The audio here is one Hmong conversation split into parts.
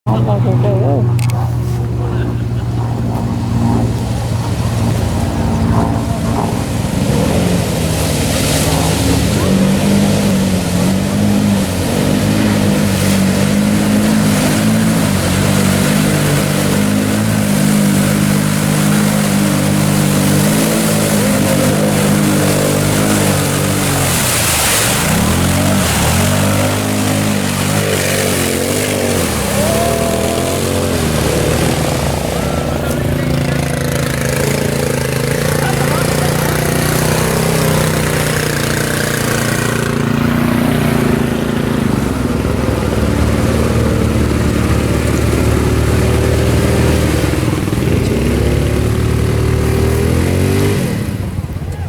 Ntau kawg.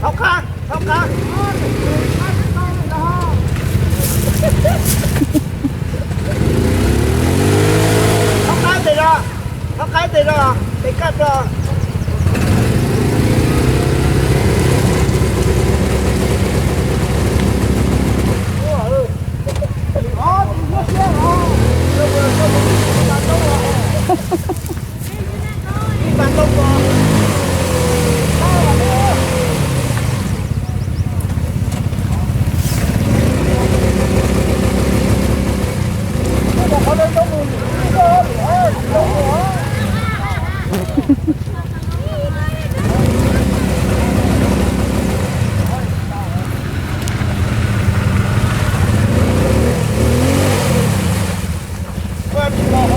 Thov qab, thov qab. Thov qab tes no, thov qab tes no, tes kaj no. Xuas tus ntoo.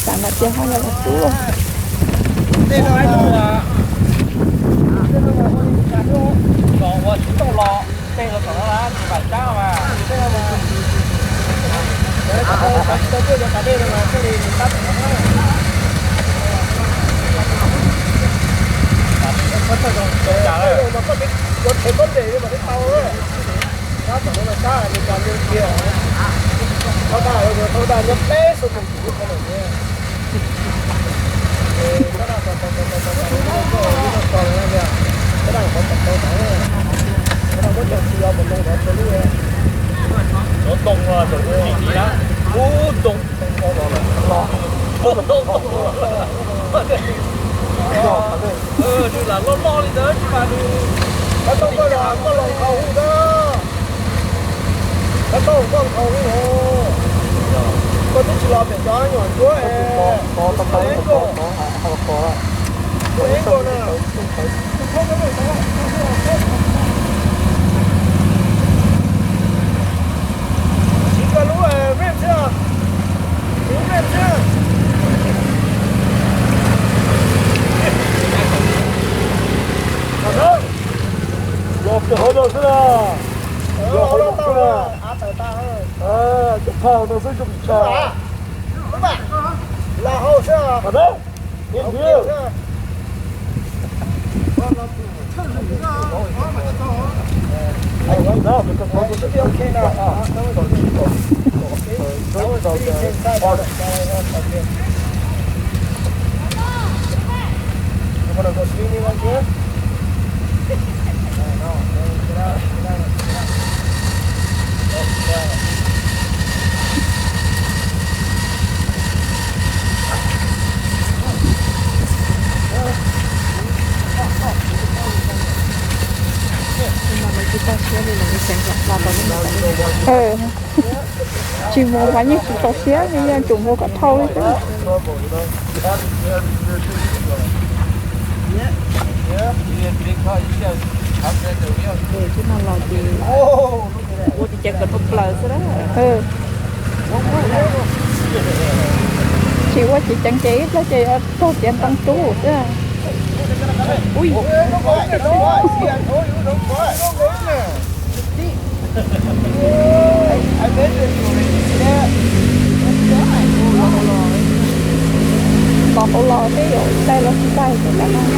Tam no cia haj yog los tub. Tej no mas ua li cas los ua tsis tau los, tej los tom no tsis vam tsab mas. Tau tuaj yuav kav dej no mas thiaj li tab tom no. Koj txog zoo zoo mas koj yuav thev koj lem li mas thiaj tau. Sab tom no mas sab Amelikas ntawd tiag. Thauj daj, thauj daj nyob peb xuab moos kuv twb thauj lawm thiab. Muab cog tsis yog mus loo rov rau lub, cov ntoo tawm ub tsis tiv na, ub ntoo, ntoo los lawm, ntoo los lawm. Nws lam loj loj li ntawd tsis mas nws, koj tau koj los koj los nkhaus hu na. Koj tau koj nkhaus hu os. Koj twb tsis los pem cov nyuam ntsuab es. Siv koj lub rem thiab, siv lub rem thiab. Los pem hauv no xwb na. Los hauv no xwb na. Cov phaj hauv no xwb zoo tshaj. Los hauv xwb. Tsis mus mas yeej tsis txaus siab, yeej tsum mus kom dhau li xwb. Ua ces ceev kom dhau plaws xwb. Tsis ua tsis ceev ces ib pliag ces yuav raug tiav ntoo rub xwb. Tos hauv los seb yuav tag los tsis tag tam no. You're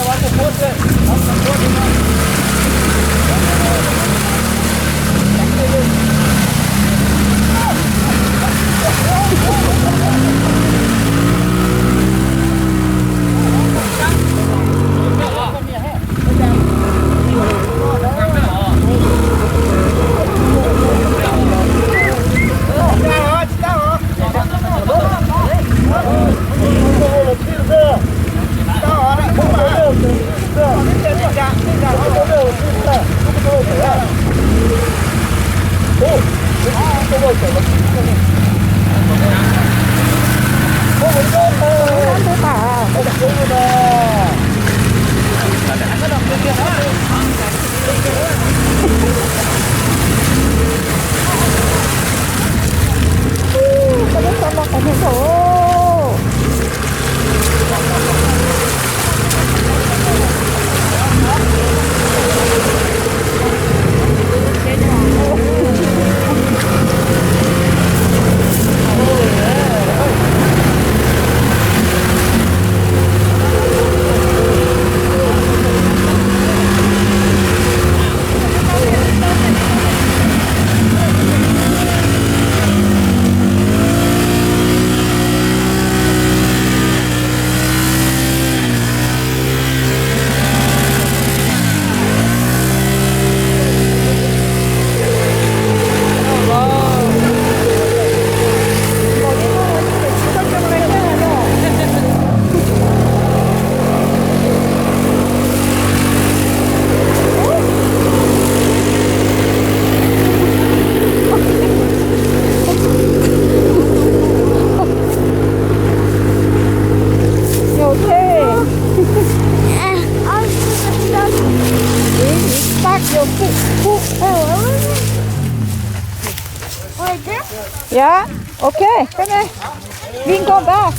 okay. Back your foot. Foot. Yeah, okay, come here. We go back.